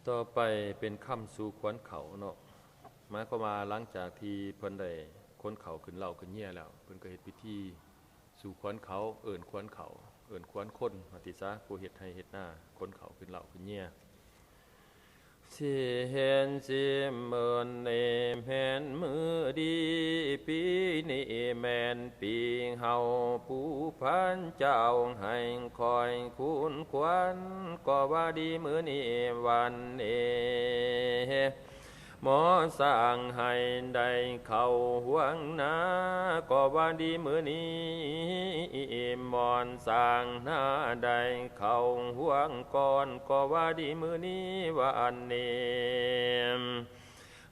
ຕໍ່ໄປເປັນຄຳສູ່ຂວັນເຂົ້າເນາະ ໝາຍຄວາມວ່າຫຼັງຈາກທີ່ເພິ່ນໄດ້ຂົນເຂົ້າຂຶ້ນເລົາຂຶ້ນເຍຍແລ້ວ ເພິ່ນກໍເຮັດພິທີສູ່ຂວັນເຂົ້າ ເອີ້ນຂວັນເຂົ້າ ເອີ້ນຂວັນຄົນວ່າຕິຊະ ຜູ້ເຮັດໄຮ່ເຮັດນາ ຂົນເຂົ້າຂຶ້ນເລົາຂຶ້ນເຍຍ. ສິເຫັນສິມື້ນີ້ແມ່ນມື້ດີ ປີນີ້ແມ່ນປີເຮົາ ຜູ້ພັນເຈົ້າໃຫ້ຄອຍຄູນຂວັນ ກໍວ່າດີມື້ນີ້ວັນນີ້ ໝໍສ້າງໃຫ້ໄດ້ເຂົ້າຮ່ວງນາ ກໍວ່າດີມື້ນີ້ໝໍສ້າງນາໄດ້ເຂົ້າຮ່ວງກ່ອນ ກໍວ່າດີມື້ນີ້ວັນນີ້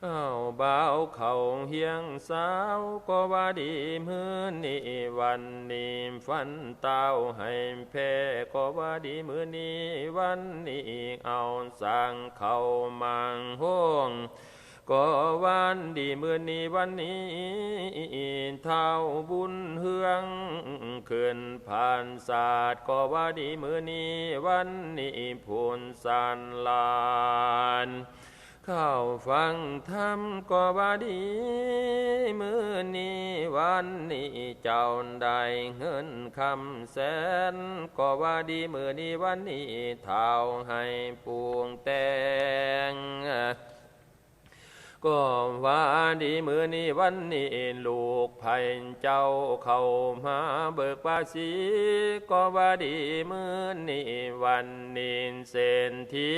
ເອົາບ່າວເຂົ້າຮຽງສາວ ກໍວ່າດີມື້ນີ້ວັນນີ້ ຟັນຕາວໃຫ້ແພ້ ກໍວ່າດີມື້ນີ້ວັນນີ້ ເອົາສ້າງເຂົ້າມາໂຮງ ກໍວ່າດີມື້ນີ້ວັນນີ້ ທ້າວບຸນເຮືອງຂຶ້ນຜາສາດ ກໍວ່າດີມື້ນີ້ວັນນີ້ ພູນສັນລານ ເຂົ້າຟັງທຳກໍວ່າດີ ມື້ນີ້ວັນນີ້ເຈົ້າໄດ້ເງິນຄຳແສນ ກໍວ່າດີມື້ນີ້ວັນນີ້ ທ້າວໃຫ້ປຸງແຕ່ງ ກໍວ່າດີມື້ນີ້ວັນນີ້ ລູກໃພ້ເຈົ້າເຂົ້າມາເບີກພາສີ ກໍວ່າດີມື້ນີ້ວັນນີ້ ເສດຖີ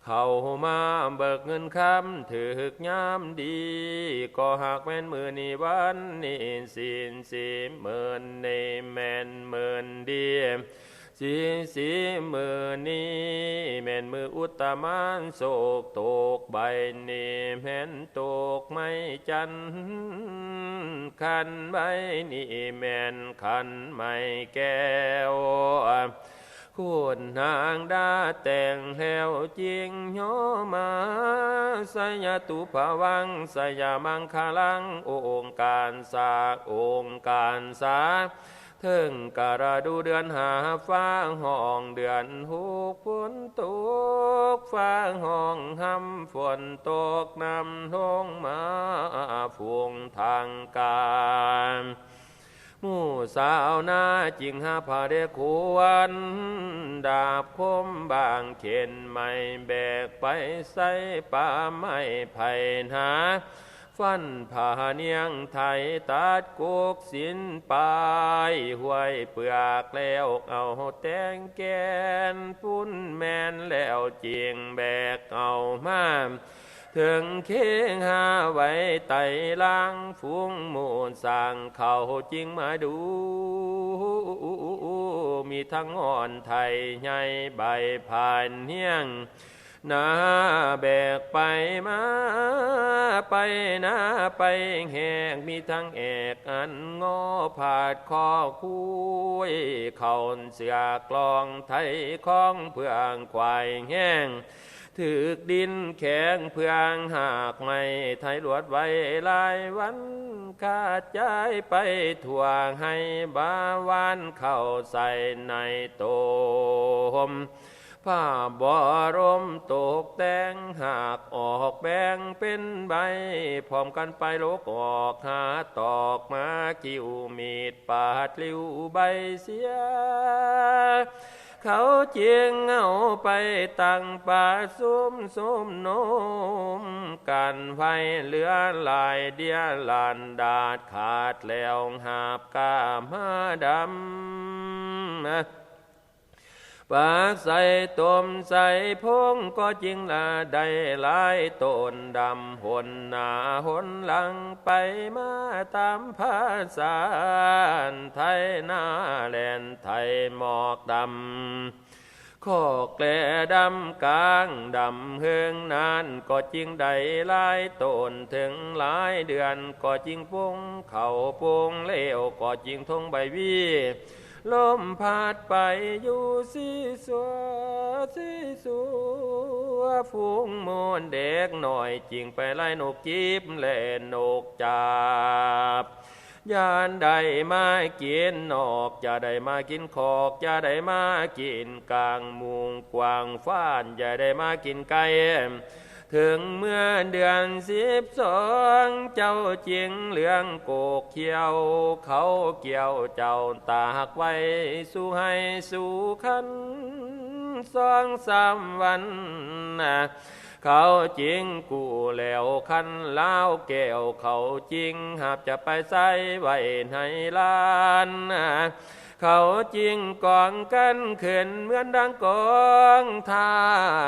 ເຂົ້າມາເບີກເງິນຄຳຖືກຍາມດີ ກໍຫາກແມ່ນມື້ນີ້ວັນນີ້ ສິນສີມື້ນີ້ແມ່ນມື້ດີ ສິນສີມື້ນີ້ແມ່ນມື້ອຸດຕະມານໂຊກ ໂຕກໃບນີ້ແມ່ນໂຕກໄມ້ຈັນ ຂັນໃບນີ້ແມ່ນຂັນໄມ້ແກ້ວ ຄຸນນາງດາແຕ່ງແລ້ວຈິງຍໍມາ ໄຊຍະຕຸພະວັງ ໄຊຍະມັງຄະລັງ ອົງການສາ ອົງການສາ ເທິງກະລະດູເດືອນຫ້າ ຟ້າຮ້ອງເດືອນຫົກ ຝົນຕົກຟ້າຮ້ອງຮຳ ຝົນຕົກນຳລົງມາ ຝູງທາງການ ໝູ່ຊາວນາຈຶ່ງຫາຜ້າແດກຄວັນ ດາບຄົມບາງເຂັນໄມ້ ແບກໄປໃສ່ປ່າໄມ້ໄພນາ ຟັນຜ້ານຽງໄຖຕັດກົກສິນປາຍ ຫ້ວຍເປືອກແລ້ວເອົາແຕ່ງແກ່ນ ປຸ້ນແມ່ນແລ້ວຈຶ່ງແບກເອົາມາ ເທິງເຄງຫາໄວ້ໃຕ້ຫຼັງ ຝູງໝູ່ຊ້າງເຂົາຈຶ່ງມາດູ ມີທັງງອນໄຖໃຫຍ່ໃບຜ່ານຮຽງ ນາແບກໄປມາ ໄປນາໄປແຮກ ມີທັງແອກອັນງໍ ພາດຄໍຄຸຍເຂົ້າເຊືອກລອງ ໄຖຂອງເພື່ອງຄວາຍແຮງ ຖືກດິນແຂງເພື່ອງຫາກໄມ້ ໄຖລວດໄວ້ຫຼາຍວັນ ຂະຈາຍໄປທົ່ວໄຮ່ບາວານ ເຂົ້າໃສ່ໃນໂຕມ ຜ້າບໍລົມຕົກແຕ່ງ ຫາກອອກແບ່ງເປັນໃບ ພ້ອມກັນໄປຫຼົກອອກ ຫາຕອກມາ ຄິ້ວມີດປາດລິ້ວໃບເສຍ ເຂົາຈຶ່ງເອົາໄປຕັ້ງປະຊຸມຊຸມນຸມກັນໄວ້ ເຫຼືອຫຼາຍເດຍລ້ານດາດຂາດແລ້ວ ຫາບກາມາດຳ ປາກໃສ່ຕົມໃສ່ພົງ ກໍຈຶ່ງລະໄດ້ຫຼາຍໂຕນດຳ ຫົນໜ້າຫົນຫຼັງໄປມາຕາມພາສາ ໄຖນາແລ່ນໄຖໝອກດຳ ຄອກແລດຳກາງດຳເຫິງນານ ກໍຈຶ່ງໄດ້ຫຼາຍໂຕນເຖິງຫຼາຍເດືອນ ກໍຈຶ່ງປົງເຂົ້າປົງແລ້ວ ກໍຈຶ່ງທົ່ງໃບຫວີ ລົມພັດໄປຢູ່ຊີສັວຊີສັວ ຝູງໝູ່ເດັກນ້ອຍ ຈຶ່ງໄປໄລ່ນົກຈິບ ແລະນົກຈາບ ຢ່າໄດ້ມາກິນນອກ ຢ່າໄດ້ມາກິນຄອກ ຢ່າໄດ້ມາກິນກາງມຸງກວ້າງຟານ ຢ່າໄດ້ມາກິນໄກ່ ເຖິງເມື່ອເດືອນສິບສອງ ເຈົ້າຈຶ່ງເຫຼືອງໂກກຂຽວ ເຂົາກ່ຽວເຈົ້າຕາກໄວ້ສູ່ໄຮ່ສູ່ຄັນ ສອງສາມວັນນະ ເຂົາຈຶ່ງກູ້ແລ້ວຄັນລາວແກ້ວ ເຂົາຈຶ່ງຮັບຈະໄປໃສ່ໄວ້ໃນລານນະ ເຂົາຈຶ່ງກອງກັນຂຶ້ນເໝືອນດັ່ງກອງທາ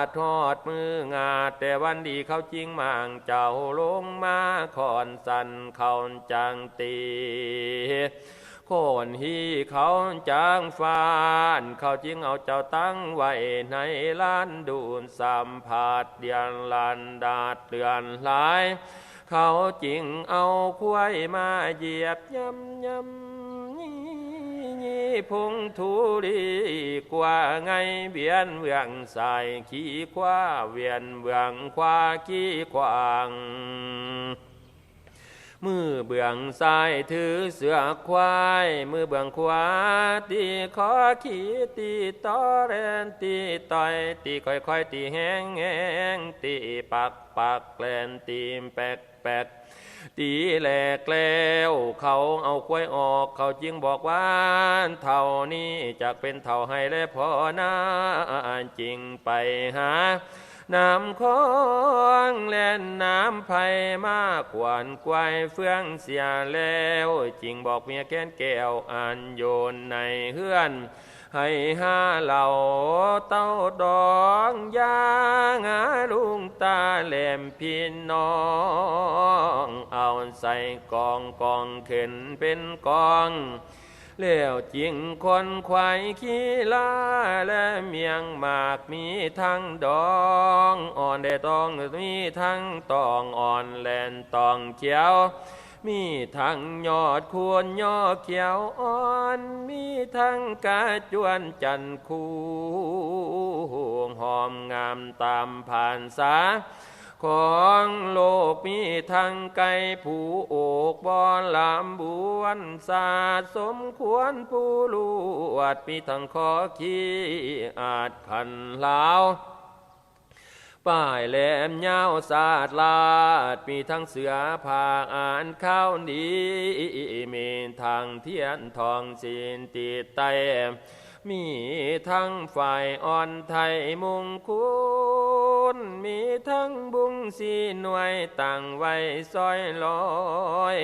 ດ ຮອດມື້ງາດແຕ່ວັນດີ ເຂົາຈຶ່ງມ້າງເຈົ້າລົງມາຄ້ອນສັນ ເຂົາຈັ່ງຕີ ໂຄ່ນຫີເຂົາຈັ່ງຟານ ເຂົາຈຶ່ງເອົາເຈົ້າຕັ້ງໄວ້ໃນລານດູນສຳພັດ ດຽນລານດາດເລື່ອນຫຼາຍ ເຂົາຈຶ່ງເອົາຄວາຍມາຢຽບຢຳ ຍຳ ຢີ່ ຢີ່ ພົງທຸລີ ກວ່າໄງວຽນເບື້ອງຊ້າຍ ຂີ້ຂວາວຽນເບື້ອງຂວາ ຂີ້ຂວາງ ມືເບື້ອງຊ້າຍຖືເຊືອກຄວາຍ ມືເບື້ອງຂວາຕີຄໍ ຂີ້ຕີຕໍ່ແລ່ນຕີຕ່ອຍ ຕີຄ່ອຍໆ ຕີແຮງໆ ຕີປັກໆ ແລ່ນຕີແປັກໆ ຕີແຫຼກແລ້ວ ເຂົາເອົາຄວາຍອອກ ເຂົາຈຶ່ງບອກວ່າ ເທົ່ານີ້ຈັກເປັນເທົ່າໃຫ້ແລພໍ່ນາ ຈຶ່ງໄປຫາ ນ້ຳຂອງແລ່ນນ້ຳໄພມາກວນກວາຍເຟືອງເສຍແລ້ວ ຈຶ່ງບອກເມຍແກ່ນແກ້ວອັນຢູ່ໃນເຮືອນ ໃຫ້ຫາເຫຼົ້າເຕົ້າດອງຢາງາລຸງຕາແຫຼມພີ່ນ້ອງ ເອົາໃສ່ກອງກອງຂຶ້ນເປັນກອງ ແລ້ວຈຶ່ງຂົນຂວາຍຂີ່ລາ ແລະມຽງໝາກມີທັງດອງອ່ອນ ແລະຕອງມີທັງຕອງອ່ອນ ແລະຕອງຂຽວ ມີທັງຍອດຄູນຍອດຂຽວອ່ອນ ມີທັງກະຈວນຈັນຄູ່ ຫອມງາມຕາມພາສາ ຂອງໂລກ ມີທັງໄກ່ຜູ້ໂອກບໍ່ລຳບວນສາດ ສົມຄວນຜູ້ລວດ ມີທັງຄໍຂີ່ອາດຂັນລາວ ປາຍແຫຼມຍາວສາດລາດ ມີທັງເສືອຜ້າອານຂາວດີ ມີທັງທຽນທອງສີນຕິດໄຕ້ ມີທັງຝ້າຍອ່ອນໄທມຸງຄຸນ ມີທັງບຸງສີ່ໜ່ວຍຕັ້ງໄວ້ຊອຍລອຍ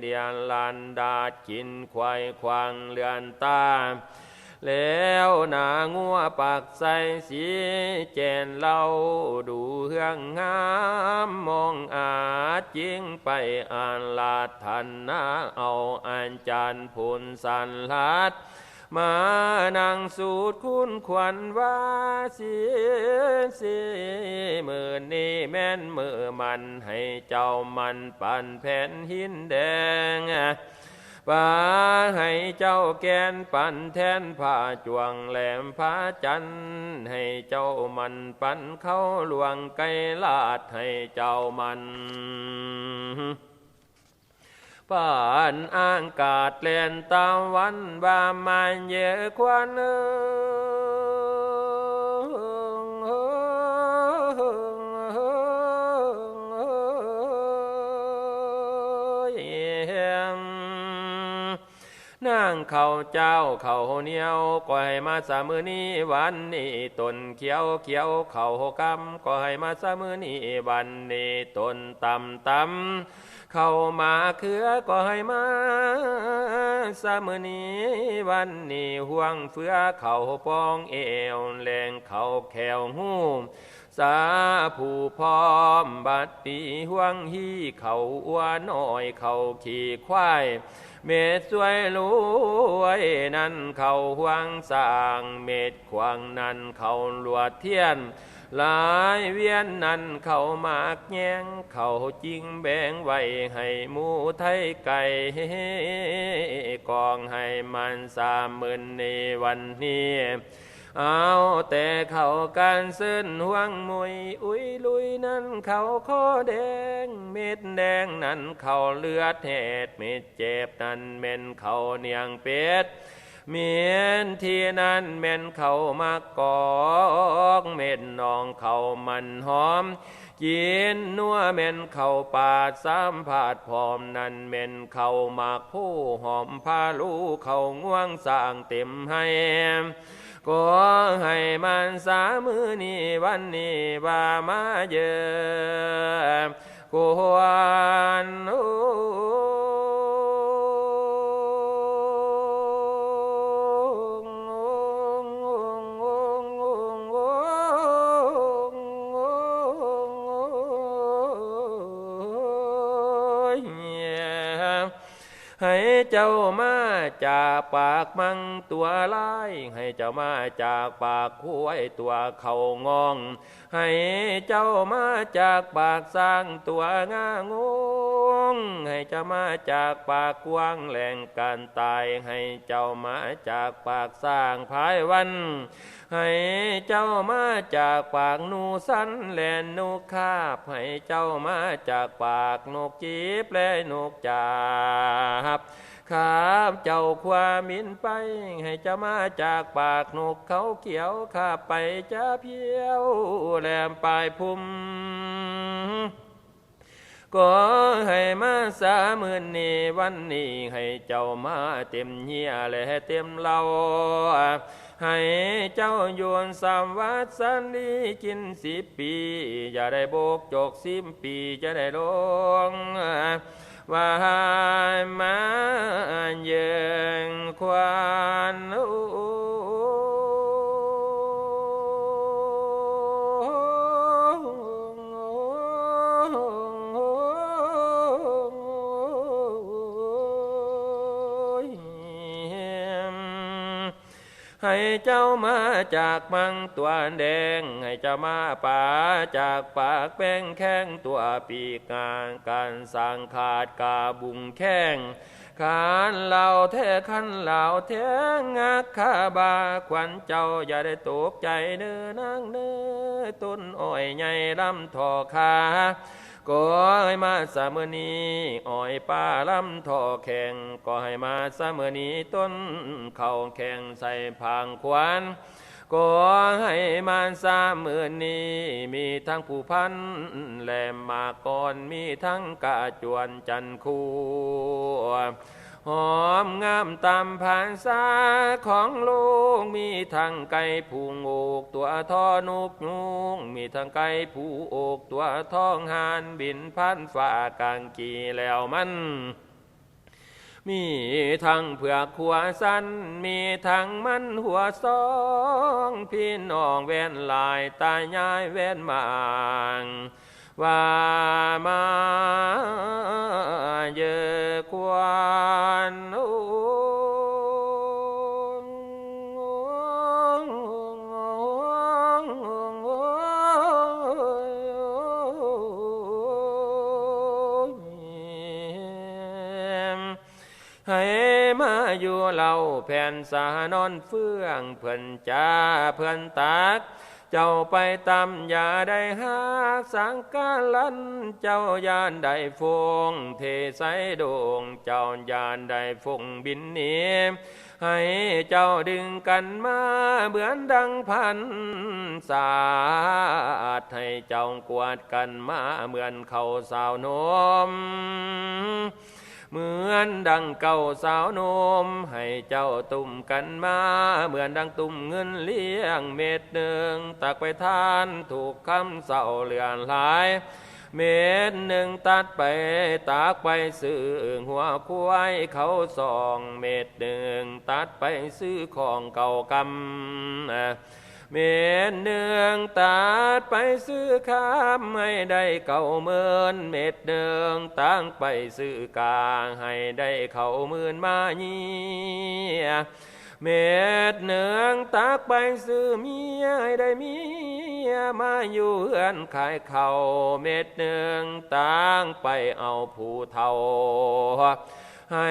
ດຽນລານດາດກິນຄວາຍຂວາງເລືອນຕາ ແລ້ວໜ້າງົວປາກໃສສີແຈນເລົ່າ ດູເຮືອງງາມມອງອາດ ຈຶ່ງໄປອາລາທະນາເອົາອາຈານພຸນສັນລັດ ມານັ່ງສູດຄູນຂວັນວ່າ ສິ ສິ ມື້ນີ້ແມ່ນມື້ໝັ້ນ ໃຫ້ເຈົ້າໝັ້ນປັນແຜ່ນຫີນແດງ ປາໃຫ້ເຈົ້າແກ່ນປັນແທນຜ້າຈວງແຫຼມຜ້າຈັນ ໃຫ້ເຈົ້າໝັ້ນປັນເຂົ້າຫຼວງໄກລາດ ໃຫ້ເຈົ້າໝັ້ນ ປານອາກາດແລ່ນຕາວັນວ່າມາເຍຄວັນເອີຍ ນາງເຂົ້າເຈົ້າເຂົ້າໜຽວ ກໍໃຫ້ມາຊະມື້ນີ້ວັນນີ້ ຕົ້ນຂຽວຂຽວເຂົ້າກຳ ກໍໃຫ້ມາຊະມື້ນີ້ວັນນີ້ ຕົ້ນຕຳຕຳ ເຂົ້າມາເຄືອກໍໃຫ້ມາຊະມື້ນີ້ວັນນີ້ ຫ່ວງເຟືອເຂົ້າປອງແອວແລງເຂົ້າແຂ້ວຫູ ສາຜູ້ພ້ອມບັດນີ້ ຫ່ວງຮີເຂົ້າອົວນ້ອຍ ເຂົ້າຂີ້ຄວາຍ ເມັດຊ່ວຍລວຍນັ້ນເຂົ້າຫ່ວງສ້າງ ເມັດຂວາງນັ້ນເຂົ້າລວດທຽນ ຫຼາຍວຽນນັ້ນເຂົ້າໝາກແຍງ ເຂົ້າຈິງແບ່ງໄວ້ໃຫ້ໝູ່ໄທໄກ່ ກອງໃຫ້ມັນສາມໝື່ນໃນວັນນີ້ ເອົາແຕ່ເຂົ້າກັນເຊີນຫວງມຸຍ ອຸຍລຸຍນັ້ນເຂົ້າຄໍແດງ ເມັດແດງນັ້ນເຂົ້າເລືອດແຮດ ເມັດເຈັບນັ້ນແມ່ນເຂົ້າໜຽງເປັດ ເມັດທີ່ນັ້ນແມ່ນເຂົ້າໝາກກອກ ເມັດໜອງເຂົ້າມັນຫອມ ກິນນົວແມ່ນເຂົ້າປາດ ສຳພາດພ້ອມນັ້ນແມ່ນເຂົ້າໝາກໂພ ຫອມພາລູເຂົ້າງວງ ສ້າງເຕັມໄຮ່ ກໍໃຫ້ມັນສາມື້ນີ້ວັນນີ້ວ່າມາເຢີ ຄວນ ໃຫ້ເຈົ້າມາຈາກປາກມັງຕົວະລາຍ ໃຫ້ເຈົ້າມາຈາກປາກຄວາຍຕົວະເຂົ້າງອງ ໃຫ້ເຈົ້າມາຈາກປາກຊ້າງຕົວະງາງົງ ໃຫ້ເຈົ້າມາຈາກປາກກວາງແຫຼງການຕາຍ ໃຫ້ເຈົ້າມາຈາກປາກຊ້າງພາຍວັນ ໃຫ້ເຈົ້າມາຈາກປາກໜູສັນແລະນົກຄາບ ໃຫ້ເຈົ້າມາຈາກປາກນົກຈີບແລະນົກຈາບ ຄາບເຈົ້າຄວ້າບິນໄປ ໃຫ້ເຈົ້າມາຈາກປາກນົກເຂົາຂຽວ ຄາບໄປຈາພຽວແຫຼມປາຍພຸ່ມ ກໍໃຫ້ມາສາມື້ນີ້ວັນນີ້ ໃຫ້ເຈົ້າມາເຕັມເຫຍແລະເຕັມເຫຼົ້າ ໃຫ້ເຈົ້າຢູ່ສຳວັດສັນດີກິນສິບປີ ຢ່າໄດ້ບົກຈົກສິບປີ ຢ່າໄດ້ຫຼົງ ວ່າມາເຢີງຄວັນ ໃຫ້ເຈົ້າມາຈາກມັງຕົວະແດງ ໃຫ້ເຈົ້າມາປາຈາກປາກແປງແຂງຕົວະປີກງານ ການສ້າງຂາດກາບຸງແຂງ ຄັນລາວແທ້ ຄັນລາວແທ້ ງັກຄາບາຂວັນເຈົ້າ ຢ່າໄດ້ຕົກໃຈເນີນາງເນີ ຕົ້ນອ້ອຍໃຫຍ່ລຳທໍ່ຄາ ກໍໃຫ້ມາສາມື້ນີ້ ອ້ອຍປ່າລຳທໍ່ແຂງ ກໍໃຫ້ມາສາມື້ນີ້ ຕົ້ນເຂົ້າແຂງໃສ່ພາງຂວັນ ກໍໃຫ້ມາສາມື້ນີ້ ມີທັງຜູ້ພັນແລມມາກອນ ມີທັງກະຈວນຈັນຄູ່ ຫອມງາມຕາມພາສາຂອງໂລກ ມີທັງໄກ່ຜູໂອກຕົວະທໍນົກຍຸງ ມີທັງໄກ່ຜູໂອກຕົວະທອງຫານ ບິນຜ່ານຟ້າກາງກີແລ້ວມັນ ມີທັງເຜືອກຫົວສັນ ມີທັງມັນຫົວສອງ ພີ່ນ້ອງແວ່ນຫຼາຍ ຕາຍາຍແວ່ນມາງ ວ່າມາເຢີກວັນ ໂອ້ ໃຫ້ມາຢູ່ເຫຼົ່າແຜ່ນສານອນເຟືອງ ເພື່ອນຈ້າເພື່ອນຕັກ ເຈົ້າໄປຕຳຢ່າໄດ້ຮັກສັງກາລັນ ເຈົ້າຢ້ານໄດ້ຟົງເທໃສ່ດົງ ເຈົ້າຢ້ານໄດ້ຟົງບິນໜີ ໃຫ້ເຈົ້າດຶງກັນມາເໝືອນດັ່ງພັນສາດ ໃຫ້ເຈົ້າກວດກັນມາເໝືອນເຂົ້າສາວໜຸ່ມ ເໝືອນດັ່ງເກົ່າສາວໜຸ່ມ ໃຫ້ເຈົ້າຕຸ້ມກັນມາ ເໝືອນດັ່ງຕຸ້ມເງິນລ້ຽງເມັດໜຶ່ງ ຕັກໄປທານທຸກຄຳເຊົ້າເຫຼືອຫຼາຍ ເມັດໜຶ່ງຕັດໄປ ຕັກໄປຊື້ຫົວຄວາຍເຂົ້າສອງ ເມັດໜຶ່ງຕັດໄປຊື້ຂອງເກົ່າກຳ ເມັດໜຶ່ງຕັດໄປຊື້ຄຳໃຫ້ໄດ້ເກົ້າໝື່ນ ເມັດໜຶ່ງຕັກໄປຊື້ກາໃຫ້ໄດ້ເຂົ້າໝື່ນມາເຍຍ ເມັດໜຶ່ງຕັກໄປຊື້ເມຍໃຫ້ໄດ້ເມຍມາຢູ່ເຮືອນຂາຍເຂົ້າ ເມັດໜຶ່ງຕັກໄປເອົາຜູ້ເຖົ້າໃຫ້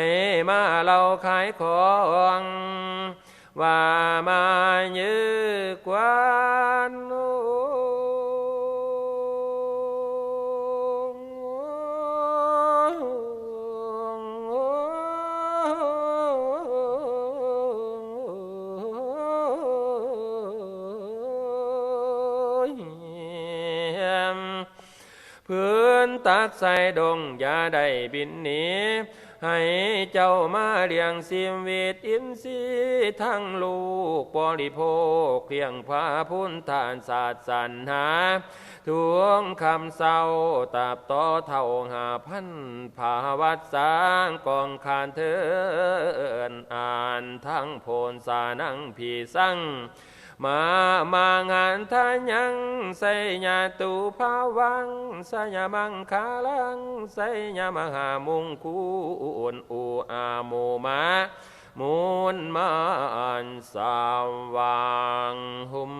ມາເລົ່າຂາຍຂອງ ວ່າມາເຍີກວານ ພື້ນຕັກໃສ່ດົງ ຢ່າໄດ້ບິນໜີ ໃຫ້ເຈົ້າມາລ້ຽງຊີວິດອິນຊີ ທັງລູກບໍລິໂພກ ລ້ຽງພະພຸດທະສາສະໜາ ທຸກຄ່ຳເຊົ້າ ຕາບຕໍ່ເທົ່າຫ້າພັນພະວັດສາ ກອງຄານເທີນ ອານທັງໂພນສານັງພີສັງ ມາມາງານທະຍັງ ໄຊຍະຕຸພາວັງ ໄຊຍະມັງຄະລັງ ໄຊຍະມະຫາມຸງຄຸນ ອຸອາມຸມະ ມຸນມານສະຫວ່າງຫຸມ